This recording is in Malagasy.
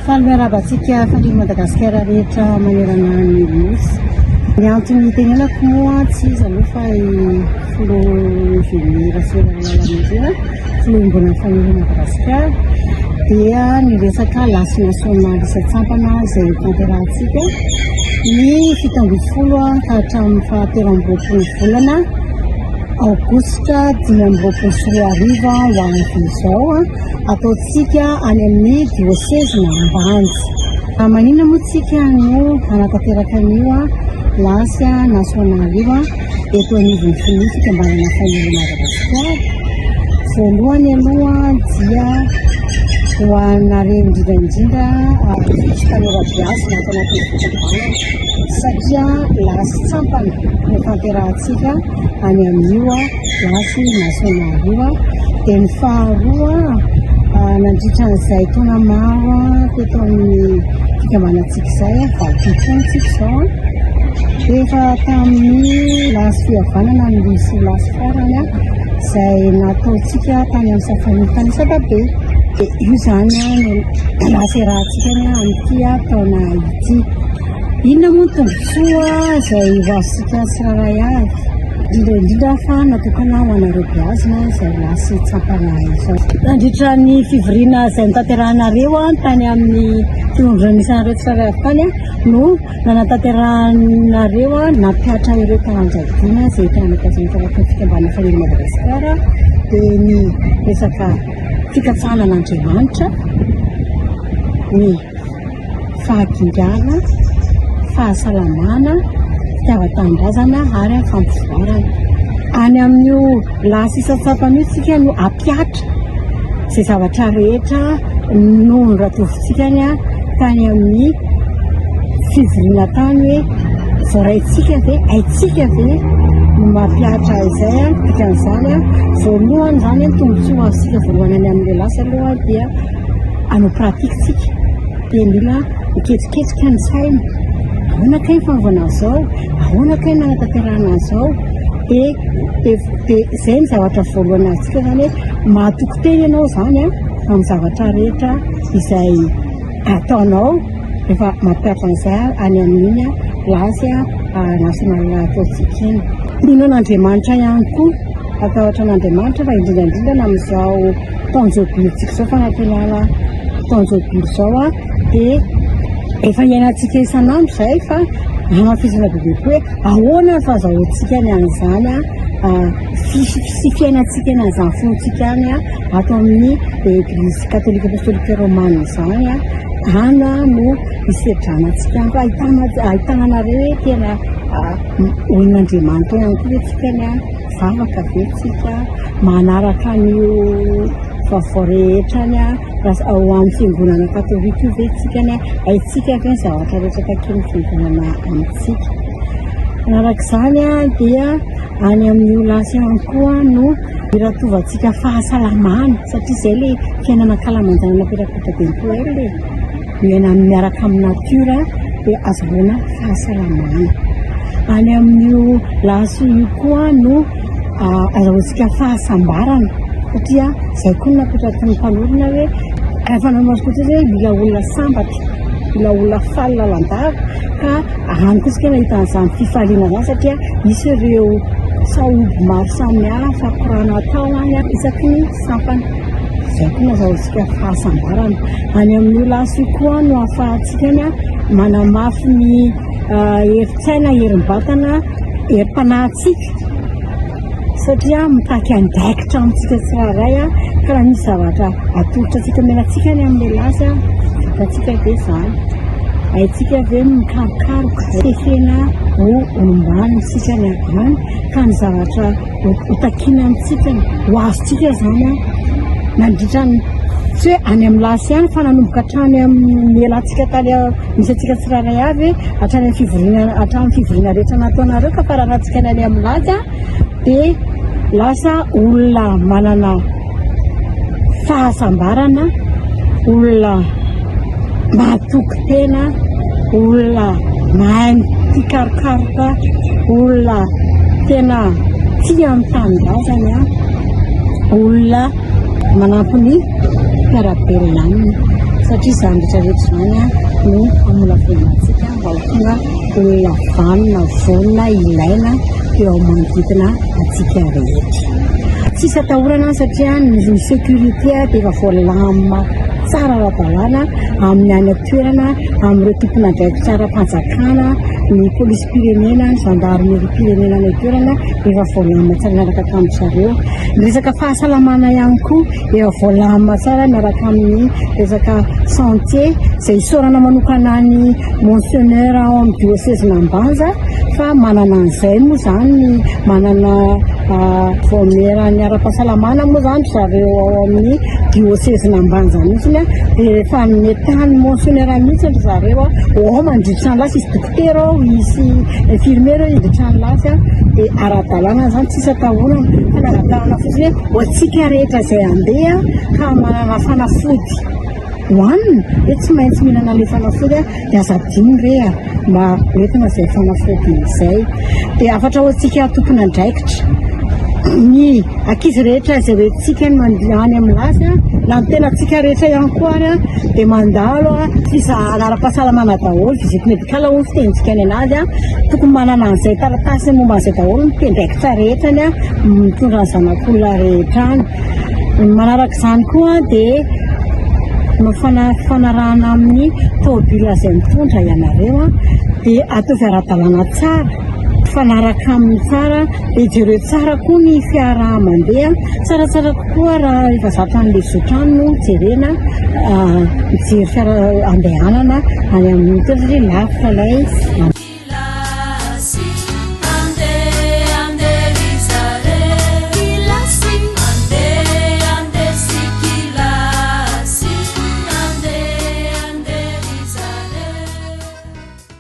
Faly miarahaba antsika Fanilo Madagasikara rehetra manerana ny Nosy. Ny antony itenenako moa tsy iza aloha fa i Filoha Eugénie Ratsiraka Lalana Filoha iombonan'ny Fanilo Madagasikara dia ny resaka lasy nasionaly isan-tsampana izay hotanterahantsika ny 17 ka hatramin'ny fahatelo amby roapolo volana aogositra 2025 ho avy izao ataontsika any amin'ny diosezina Ambanja. Maninona moa tsika no hanatanteraka an'io lasy nasionaly io eto anivon'ny filoha fikambanana Fanilo Madagasikara? Voalohany aloha dia ho anareo indrindra indrindra tanora beazina ato anatin'ny fikambanana satria lasy tsampana no tanterahantsika any amin'io lasy nasionaly io. Dia ny faharoa, nandritra an'izay taona maro teto amin'ny fikambanantsika izay, 80 taona tsika izao, dia efa tamin'ny lasy fihavanana no nisy lasy farany izay nataontsika tany amin'ny Safari tany Sadabe. Dia io izany no lasy iarahantsika amin'ity taona ity. Inona moa ny tombontsoa izay ho azontsika tsirairay avy? Indrindra indrindra fa natokana ho anareo beazina izay lasy tsampana izao. Nandritra ny fivoriana izay notanterahanareo tany amin'ny fiondronana misy anareo tsirairay avy tany no nanatanterahanareo nampihatra ireo taranja dimy izay hitanana tazonina tao anatin'ny fikambanana Fanilo Madagasikara dia ny resaka fikatsahana an'Andriamanitra, ny fahagingana, fahasalamana, fitiavan-tanindrazana ary fampivoarana. Any amin'io lasy isan-tsampana io isika no hampiatra izay zavatra rehetra noratovintsika tany amin'ny fivoriana tany hoe voaraintsika ve, haintsika ve ny mampihatra izay. Dikan'izany, voalohany izany ny tombontsoa azontsika voalohany any amin'ilay lasy aloha dia hanao pratique tsika dia mila miketriketrika ny saina, ahoana kay ny fanaovana an'izao, ahoana kay ny hanatanterahana an'izao, dia dia dia izay ny zavatra voalohany azontsika izany hoe mahatoky tena ianao izany an amin'ny zavatra rehetra izay ataonao rehefa mampihatra an'izay any amin'iny lasy national ataontsika iny. Mino an'Andriamanitra ihany koa, matahotra an'Andriamanitra fa indrindra indrindra na amin'izao taon-jôbilintsika izao, fanantenana taon-jôbily izao dia efa iainantsika isan'andro izay fa hamafisina bebe kokoa hoe ahoana ny fahazahoantsika ny an'izany sy fiainantsika ny an'izany finoantsika any ato amin'ny Eglizy katolika apostolika romana izany any no hisedrana antsika any fa ahitana ahitana anareo hoe tena olon'Andriamanitra ihany koa ve tsika ny vavaka ve tsika manaraka an'io vaovao rehetra any ho an'ny fiangonana katolika io ve tsika ny haintsika ve ny zavatra rehetra takian'ny fiangonana amintsika. Manaraka izany dia any amin'io lasy ihany koa no iratovantsika fahasalamana satria izay ilay fiainana ankalamanjana napetraky Dadabe Poel e. Miaina miaraka amin'ny natiora dia azahoana fahasalamana. Any amin'io lasy io koa no azahoantsika fahasambarana satria izay koa no napetraky ny mpanorina hoe rehefa nanao skoto izy hoe mila olona sambatra, mila olona faly lalandava ka any koa isika nahita an'izany fifaliana izany satria misy ireo sahoby maro samihafa, korana atao any isaky ny sampana. Izay koa no azahoantsika fahasambarana. Any amin'io lasy io koa no ahafahantsika ny manamafy ny herin-tsaina, herim-batana, herim-panahintsika satria mitaky andraikitra amintsika tsirairay ka raha misy zavatra atolotra antsika omena antsika any amin'ilay lasy, vitantsika ve izany? Haintsika ve ny mikarokaroka? Tefena ho olom-banona isika ny any ka ny zavatra ho takiana amintsika, ho azontsika izany an, nandritra ny tsy hoe any amin'ny lasy ihany fa nanomboka hatrany amin'ny nialantsika tany misy antsika tsirairay avy hatrany amin'ny fivoriana hatramin'ny fivoriana rehetra nataonareo ka faranantsika ny any amin'ny lasy an, dia lasa olona manana fahasambarana, olona mahatoky tena, olona mahay mikarokaroka, olona tena tia ny tanindrazany, olona manampy ny mpiara-belona aminy. satria izany rehetra rehetra izany no hamolavolana antsika mba ho tonga olona vanona, vonona, ilaina eo amin'ny manodidina antsika rehetra. Tsisy atahorana satria ny sécurité dia efa voalamina tsara ara-dalàna amin'ny any an-toerana amin'ireo tompon'andraikitra ara-panjakana, ny polisim-pirenena, ny zandarimeriam-pirenena any an-toerana efa voalamina tsara miaraka tamin-dry zareo. Ny resaka fahasalamana ihany koa efa voalamina tsara miaraka amin'ny resaka santé izay isaorana manokana ny monseigneur ao amin'ny diosezin'Ambanja fa manana an'izay moa izany ny manana vaomieran'ny ara-pahasalamana moa izany ry zareo ao amin'ny diosezin'Ambanja mihitsy dia efa netanin'ny monseigneur mihitsy ry zareo ho ao mandritra ny lasy hisy dokotera ao hisy infirmiera ao hiditra ny lasy dia ara-dalàna izany tsisy atahorana fa ny angatahana fotsiny hoe ho antsika rehetra izay handeha ka manana fanafody hohanina dia tsy maintsy mihinana an'ilay fanafody dia aza adino re a mba hoentina izay fanafody izay. Dia hafatra ho antsika tompon'andraikitra, ny ankizy rehetra izay hoentintsika ny mandeha any amin'ny lasy na ny tenantsika rehetra ihany koa ary dia mandalo fizahana ara-pahasalamana daholo, visite médicale hoy ny fitenintsika any anazy, tokony manana an'izay taratasy momba an'izay daholo ny mpiandraikitra rehetra ny mitondra ny zanak'olona rehetra any. Ny manaraka izany koa dia fanarahana amin'ny tômôbila izay mitondra ianareo dia ataovy ara-dalàna tsara, mifanaraka aminy tsara dia jereo tsara koa ny fiara mandeha, tsaratsara kokoa raha efa zatra an'ilay zotra any no jerena mijery fiara andehanana any amin'ny toerana satria lavitra ilay.